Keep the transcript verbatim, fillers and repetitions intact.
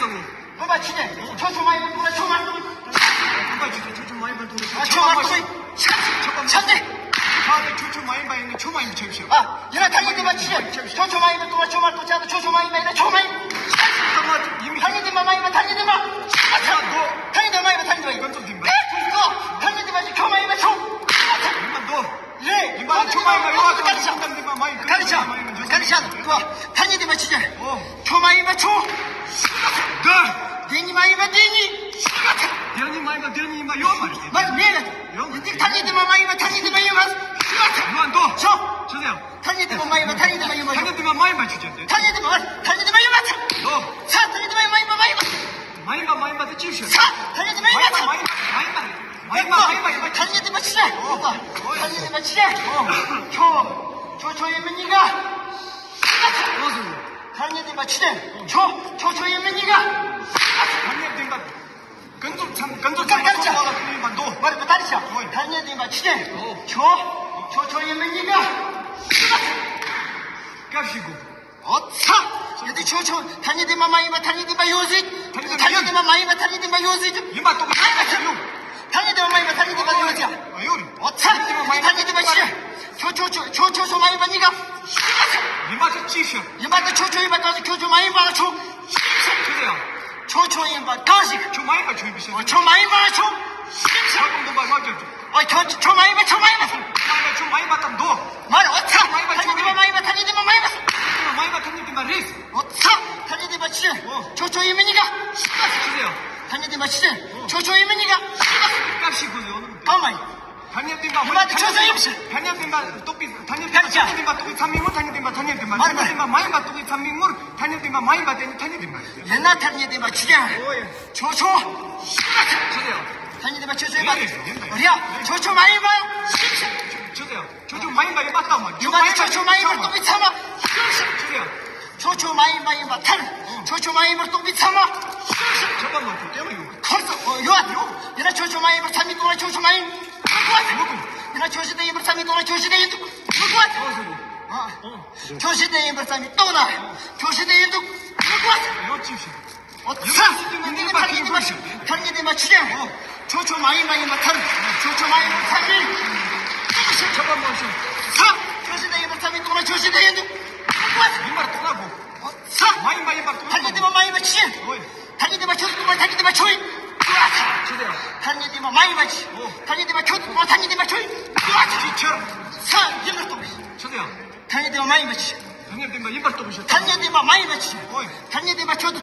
བུམ་པ་ཆུ་ཅན། ཁྱོད་ཁྱོད་མ་ཡིན་པ་ཁྱོད་ཁྱོད་མ་ཡིན་པ། བུམ་པ་ཆུ་ཅན། ཁྱོད་ཁྱོད་མ་ཡིན་པ་ཁྱོད་ཁྱོད་མ་ཡིན་པ། ཁྱོད་མ་ཡིན་པ་ཁྱོད་ཁྱོད་མ་ཡིན་པ་ཡིན་ན་ཁྱོད་མ་ཡིན་པ་ཆོས་བཤད། ཨ། ཡིན་ན་ཐ་སྙད་འདས་པ་ཆུ་ཅན། ཁྱོད་ཁྱོད་མ་ཡིན་པ་ཁྱོད་ཁྱོད་མ་ཡིན་པ་ཡིན་ན་ཁྱོད་མ་ཡིན་པ། ཐ་སྙད་འདས་པ་མ་ཡིན་པ་ཐ་སྙད་འདས་པ། ཐ་སྙད་འདས་པ་མ་ཡིན་པ་ཐ་སྙད་འདས་པ། ཐ་སྙད་འདས་པ་མ་ཡིན་པ་ཐ་སྙད་འདས་པ་ཡིན་པ་ཆོས། ཐ་སྙད་འདས་པ་ཆུ་ཁྱོད་མ་ཡིན་པ་ཆོས། ཡིན་པ་འདོད། ལེ། ཡིན་པ་ལ་ཁྱོད་མ་ཡིན་པ་ཡོད་པ། ག་རེ་བྱ། ཁྱོད་མ་ཡིན་པ་ཡོད་པ། ག་རེ་བྱ། ག་རེ་བྱ། ཐ་སྙད་འདས་པ་ཆུ་ཅན། ཨོ། ཁྱོད་མ་ཡིན་པ་ཁྱོད། འདོད། དེ་གཉིས་མ་ཡིན་པ་དེ་གཉིས། དེ་གཉིས་མ་ཡིན་པ་དེ་གཉིས་ཡིན་པ་ཡོད་མ་རེད། མ་རེད། མེད་རེད། ཡོད་མ་རེད། འདི་ཐ་སྙད་འདས་པ་མ་ཡིན་པ་ཐ་སྙད་འདས་པ་ཡིན་པ། ཡིན་པ་འདོད། ཆོག་ཆོག་ཡང་། ཐ་སྙད་འདས་པ་མ་ཡིན་པ་ཐ་སྙད་འདས་པ་ཡིན་པ། ཐ་སྙད་འདས་པ་མ་ཡིན་པ་ཆུ་ཅན་ཏེ། ཐ་སྙད་འདས་པ་མ་ཐ་སྙད་འདས་པ་ཡིན་པ། འདོད། ཚ་ཐ་སྙད་འདས་པ་མ་ཡིན་པ་མ་ཡིན་པ། མ་ཡིན་པ་མ་ཡིན་པ་དེ་ཅི་བཤད། ཚ་ཐ་སྙད་འདས་པ་ཡིན་པ། མ་ཡིན་པ་མ་ཡིན་པ་མ་ཡིན་པ། མ་ཡིན་པ་མ་ཡིན་པ་ཡིན་པ། ཐ་སྙད་འདས་པ་ཆུ་ཅན། ཐ་སྙད་འདས་པ་ཆུ་ཅན། ཁྱོད་ཁྱོད་ཁྱོད་ཁྱོད་ཡིན་མིན་གཉིས་ཀ། ཐ་སྙད་འདས་པ་ཆུ་ཅན། ཁྱོད་ཁྱོད་ཁྱོད་ཡིན་མིན་གཉིས་ཀ། ཐ་སྙད་འདས་པ། ཀུན་རྫོབ་ཚང་ཀུན་རྫོབ་ཀུན་ཚང་ཀུན་ཚང་ལ་ཀུན་ཡིན་པ་འདོད། མ་རེད་པ། ད་རེད་ཤག་ཐ་སྙད་འདས་པ་ཆུ་ཅན། ཁྱོད་ཁྱོད་ཁྱོད་ཡིན་མིན་གཉིས་ཀ། སྐབས་ཤིག་གོ། ཨོ་ཚ། ཡ་དེ་ཁྱོད་ཁྱོད་ཐ་སྙད་འདས་པ་མ་ཡིན་པ་ཐ་སྙད་འདས་པ་ཡོད་ཟིག་ཐ་སྙད་འདས་པ་མ་ཡིན་པ་ཐ་སྙད་འདས་པ་ཡོད་ཟིག་ཡིན་པ་རྟོགས་པའི་ཚད་མ་ཡོད། ཐ་སྙད་འདས་པ་མ་ཡིན་པ་ཐ་སྙད་འདས་པ་ཡོད་ཟིག་ཨ་ཡོད་རེད། ཨོ་ཚ། ཐ་སྙད་འདས་པ་ཆུ་ཅན། ཁྱོད་ཁྱོད་ཁྱོད་ཁྱོད་ཁྱོད་ཁྱོད་མ་ཡིན་པ་གཉིས་ཀ། ཡིན་པ་དེ་ཅི་ཤེས། ཡིན་པ་དེ་ཁྱོད་ཁྱོད་ཡིན་པ་དང་ཁྱོད་ཁྱོད་མ་ཡིན་པ་ཁྱོད། ཁྱོད་ཁྱོད་ཡིན་པ་གང་ཞིག་ཁྱོད་མ་ཡིན་པ་ཁྱོད་ཡིན་པའི་ཕྱིར། ཁྱོད་མ་ཡིན་པ་ཁྱོད། ཁྱོད་ཀུན་རྫོབ་པ་ལྔ་བརྒྱ་བཅུ། ཨ། ཁྱོད་ཁྱོད་མ་ཡིན་པ་ཁྱོད་མ་ཡིན་པ། ཁྱོད་མ་ཡིན་པ་ཁྱོད་མ་ཡིན་པ་དང་འདོད། མ་རེད། ཨོ་ཚ། ཐ་སྙད་འདས་པ་མ་ཡིན་པ་ཐ་སྙད་འདས་པ་མ་ཡིན་པ། མ་ཡིན་པ་ཐ་སྙད་འདས་པ་རེད། ཨོ་ཚ། ཐ་སྙད་འདས་པ་ཆུ་ཅན། ཁྱོད་ཁྱོད་ཡིན་མིན་གཉིས་ཀ། ཆི་ཟེར་ཡང་། ཐ་སྙད་འདས་པ་ཆུ་ཅན། ཁྱོད་ཁྱོད་ཡིན་མིན་གཉིས་ཀ། སྐབས་ཤིག་གོ་ཟེར་ཡོང་ནི། གང་མ་ཡིན། ཐ་སྙད་འདས་པ། ཡིན་པ་དེ་ཆོས་ཅན་ཡིན་ཞེས། ཐ་སྙད་འདས་པ་རྟོགས་པའི་ཐ་སྙད་འདས་པ། ཐ་སྙད་འདས་པ་རྟོགས་པའི་ཚད་མའི་ངོར་ཐ་སྙད་འདས་པ་ཐ་སྙད་འདས་པ། མ་རེད། ཐ་སྙད་འདས་པ་མ་ཡིན་པ་རྟོགས་པའི་ཚད་མའི་ངོར་ཐ་སྙད་འདས་པ་མ་ཡིན་པ་དེ་ནི་ཐ་སྙད་འདས་པ་རེད། ཡིན་ན་ཐ་སྙད་འདས་པ་ཆུ་ཅན། ཨོ་ཡ། ཁྱོད་ཁྱོད། ཆི་ཟེར་ཡང་། ཐ་སྙད་འདས་པ་ཆོས་ཅན་ཡིན་པ། ཡིན་པ་ཡིན་པ། རེད་ཡ། ཁྱོད་ཁྱོད་མ་ཡིན་པ། ཆི་ཟེར་ཡང་། ཁྱོད་ཁྱོད་མ་ཡིན་པ་ཡིན་པ་ལྟ་མ། ཁྱོད་མ་ཡིན་པ་ཁྱོད་མ་ཡིན་པ་རྟོགས་པའི་ཚད་མ། ཆི་ཟེར་ཡང་། ཁྱོད་ཁྱོད་མ་ཡིན་པ་ཡིན་པ་ཐལ། ཁྱོད་ཁྱོད་མ་ཡིན་པར་རྟོགས་པའི་ཚད་མ། ཁྱོད་ཁྱོད་མ་ཁྱོད་དེ་མ་ཡོང་། ཁོར་ཚོ་ཡོད་ཡོད། ཡིན་ན་ཁྱོད་ཁྱོད་མ་ཡིན་པར་ཚད་མས་སྟོང་ན་ཁྱོད་ཁྱོད་མ་ཡིན། མི་གོ། ཡིན་ན་ཁྱོད་གཞི་དེ་ཡིན་པར་ཚད་མས་སྟོང་ན་ཁྱོད་གཞི་དེ་ཡིན་འདུག་མི་གོ། ཨ། ཁྱོད་གཞི་དེ་ཡིན་པར་ཚད་མས་སྟོང་ན་ཁྱོད་གཞི་དེ་ཡིན་འདུག་མི་གོ། ཡོད་ཅི་ཞིག་ཨོ་ཚ། ཡིན་པ་ཐ་སྙད་འདས་པ་ཆུ་ཅན། ཁྱོད་ཁྱོད་མ་ཡིན་པ་ཡིན་པ་ཐལ། ཁྱོད་ཁྱོད་མ་ཡིན་པར་ཚད་མས། ཁྱོད་ཁྱོད་མ་ཡིན་པར་ཚད་མས། ཁྱོད་གཞི་དེ་ཡིན་པར་ཚད་མས་སྟོང་ན་ཁྱོད་གཞི་དེ་ཡིན་འདུག་མི་གོ། ཡིན་པར་རྟོགས་ན་གོ། ཨོ་ཚ། མ་ཡིན་པ་ཡིན་པར་རྟོགས། ཐ་སྙད་འདས་པ་མ་ཡིན་པ་ཆུ་ཅན། ཨོ་ཡ། ཐ་སྙད་འདས་པ་ཁྱོད་རྟོགས་པ་ཐ་སྙད་འདས་པ་ཁྱོད་ཡིན། ཆི་ཟེར་ཡང་། ཐ་སྙད་འདས་པ་མ་ཡིན་པ་ཆུ། ཨོ། ཐ་སྙད་འདས་པ་ཁྱོད་རྟོགས་པ་ཐ་སྙད་འདས་པ་ཁྱོད་ཡིན། ཅི་ཕྱིར། ས་ཡིན་པར་རྟོགས་པའི། ཆི་ཟེར་ཡང་། ཐ་སྙད་འདས་པ་མ་ཡིན་པ་ཆུ། ཐ་སྙད་འདས་པ་ཡིན་པར་རྟོགས་པའི་ཕྱིར། ཐ་སྙད་འདས་པ་མ་ཡིན་པ་ཆུ། ཨོ་ཡ། ཐ་སྙད་འདས་པ་ཁྱོད་